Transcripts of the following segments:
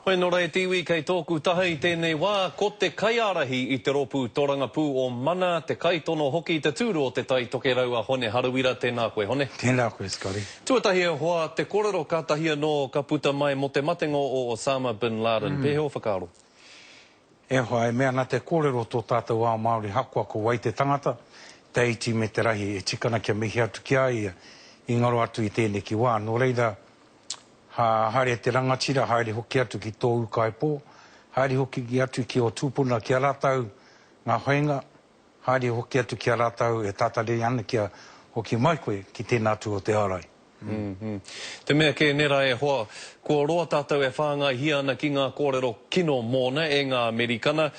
Hoi nō reira te iwi kei tōku taha i tēnei wā, ko te kaiārahi i te rōpū torangapū o Mana, te kaitono hoki i te tūru o Te Tai Tokerau a Hone Harawira, tēnā koe Hone. Tēnā koe Scotty. Tuatahi e hoa, te korero kātahi anō ka puta mai mō te matenga o Osama Bin Laden, pēhea ō whakaaro? E hoa, e mea ana te kōrero o tō tātou ao Māori hakoa ko wai te tangata, te iti me te rahi, e tika ana kia mihi atu ki a ia i ngaro atu i tēneki wā. Nō reira, Ha, haere te rangatira, haere hoki atu ki tō ūkaipō, haere hoki atu ki ō tūpuna ki a rātou ngā whainga, haere hoki atu ki a rātou e tātari ana kia hoki mai koe ki tēnā atu o te ārai. Te mea kē nera e hoa, kua roa tātou e whāngaihia ana ki ngā kōrero kino mōna e ngā Amerikana,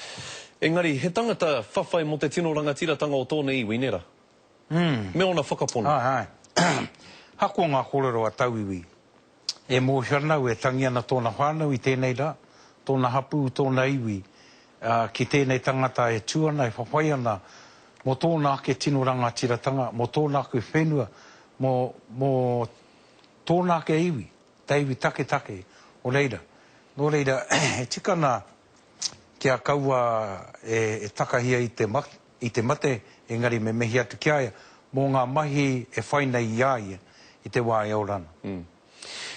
engari he tangata whawhai mō te tino rangatiratanga o tōna iwi nera? Me ōna whakapono. Āe, āe. Ahakoa ngā kōrero a tauiwi, e mōhio ana au e tangi ana tōna whānau i tēnei rā, tōna hapū, tōna iwi, ā, ki tēnei tangata e tū ana, e whawhai ana mō tōna ake tino rangatiratanga, mō tōna ake whenua, mō, mō tōna ake iwi, te iwi taketake o reira. Nō reira, e tika ana kia kaua e, e takahia i te, i te mate, engari me mihi atu ki a ia mō ngā mahi e whai nei i a ia i te wā e ora ana.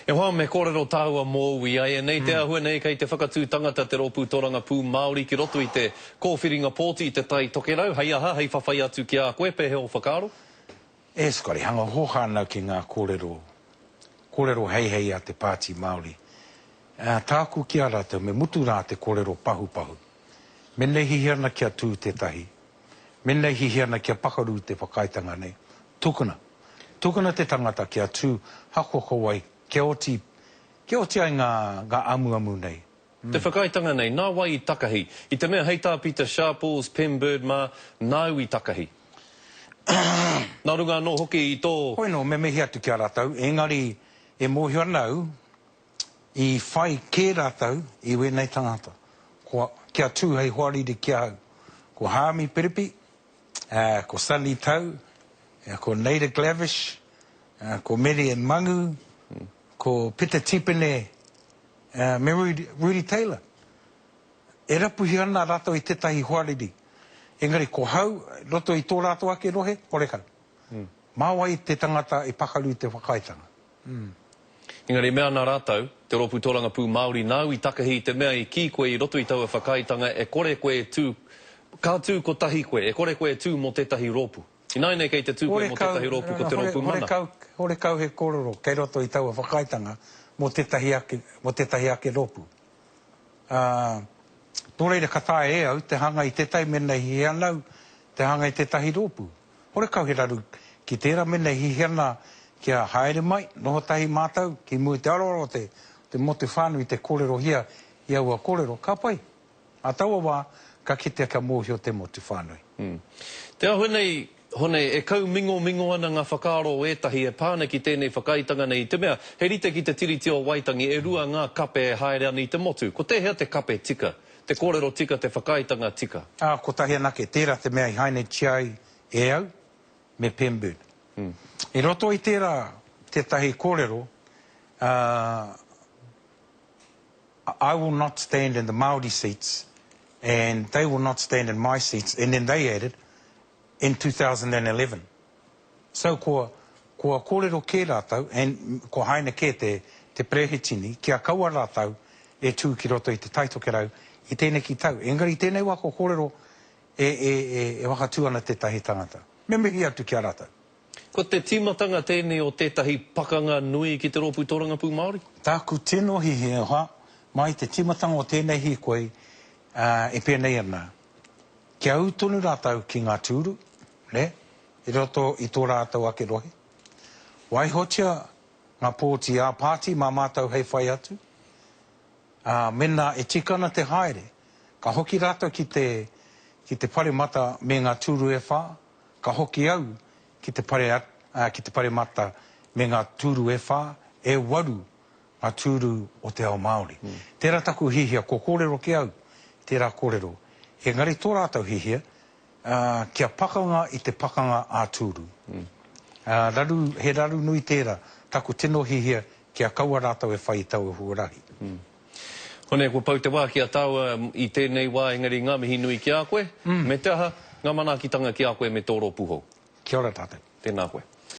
E hoa, me kōrero tāua mōu iaianei, te āhua nei kei te whakatū tangata te Rōpū Torangapū Māori ki roto i te kōwhiringa pōti i Te Tai Tokerau, hei aha, hei whawhai atu ki a koe, pēhea ō whakaaro? E Scotty, hanga hōhā ana ki ngā kōrero, kōrero heihei a te Pāti Māori. Tāku ki a rātou, me mutu rā te kōrero pahupahu. Mena e hiahia ana kia tū tētahi, mena e hiahia ana kia pakaru te whakaaetanga nei, tukuna. Tukuna te tangata kia tū hakoako ai, kia oti, kia oti ai ngā, ngā amuamu nei. Te whakaaetanga nei, nā wai i takahi? I te mea hei tā Pita Sharples, Pem Bird mā, nāu i takahi. Nā runga anō hoki i tō. Hoi nō, me mihi atu ki a rātou, engari e mōhio ana au, I whai kē rātou i wēnei tangata, kua, kia tū hei hoariri ki ahau. Ko Haami Piripi, ā, ko Sonny Tau, ā, ko Naida Glavish, ā, ko Marian Mangu, ko Pita Tipene, ā, me Rudy, Rudy Taylor. E rapuhia ana rātou i tētahi hoariri. Engari ko hau, roto i tō rātou ake rohe, horekau. Mā wai te tangata i pakaru i te whakaaetanga? Engari mea ana rātou, te Rōpū Tōrangapū Māori, nāu i takahi i te mea i kī koe i roto i taua whakaaetanga e kore koe e tū, ka tū kotahi koe, e kore koe e tū mō tētahi rōpū. Ināianei kei te tū koe mō tētahi rōpū ko te Rōpū Mana. Horekau, horekau he kōrero kei roto i taua whakaaetanga mō tētahi ake, mō tētahi ake rōpū. Ā, nō reira ka taea e au te hanga i tētahi mēnā e hiahia ana au te hanga i tētahi rōpū. Horekau he raru ki tērā mena e hiahia ana kia haere mai, noho tahi mātou ki mua i te aroaro o te te motu whānui te kōrerohia i aua kōrero, ka pai. Ā taua wā, ka kitea kia mōhio te motu whānui. Te āhua nei, Hone, e kaumingomingo ana ngā whakaaro o ētahi e pā ana ki tēnei whakaaetanga nei i te mea, he rite ki te Tiriti o Waitangi, e rua ngā kape e haere ana i te motu. Ko tēhea te kape tika? Te kōrero tika, te whakaaetanga tika. Ā, kotahi anake, tērā te mea i hainatia ai e au me Pemburn. I roto i tērā tētahi kōrero, ā, I will not stand in the Māori seats and they will not stand in my seats and then they added, in 2011. So kua, kua kōrero kē rātou and kua haina kē te, te perehitini kia kaua rātou e tū ki roto i Te Taitokerau i tēneki tau. Engari i tēnei wā kua kōrero e, e, e, e whakatū ana tētahi tangata. Me mihi atu ki a rātou. Ko te tīmatanga tēnei o tētahi pakanga nui ki te Rōpū Tōrangapū Māori? Tāku tino hihi e hoa, mai te tīmatanga o tēnei hīkoi, ā, e pēnei ana, kia ū tonu rātou ki ngā tūru, nē, i roto i tō rātou ake rohe. Waihotia ngā pōti ā-pāti mā mātou hei whai atu, ā, mēnā e tika ana te haere, ka hoki rātou ki te, ki te paremata me ngā tūru e whā, ka hoki au ki te pare, ā, ki te paremata me ngā tūru e whā, e waru ngā tūru o te ao Māori. Tērā taku hihia, kua kōrero ki au tērā kōrero, engari tō rātou hihia, ā, kia pakanga i te pakanga ā-tūru. Ā, raru, he raru nui tērā, taku tino hihia kia kaua rātou e whai i taua huarahi. Hone, kua pau te wā ki a tāua i tēnei wā engari ngā mihi nui ki a koe, me te aha, ngā manaakitanga ki a koe me tō rōpū hou. Kia ora tātou. Tēnā koe.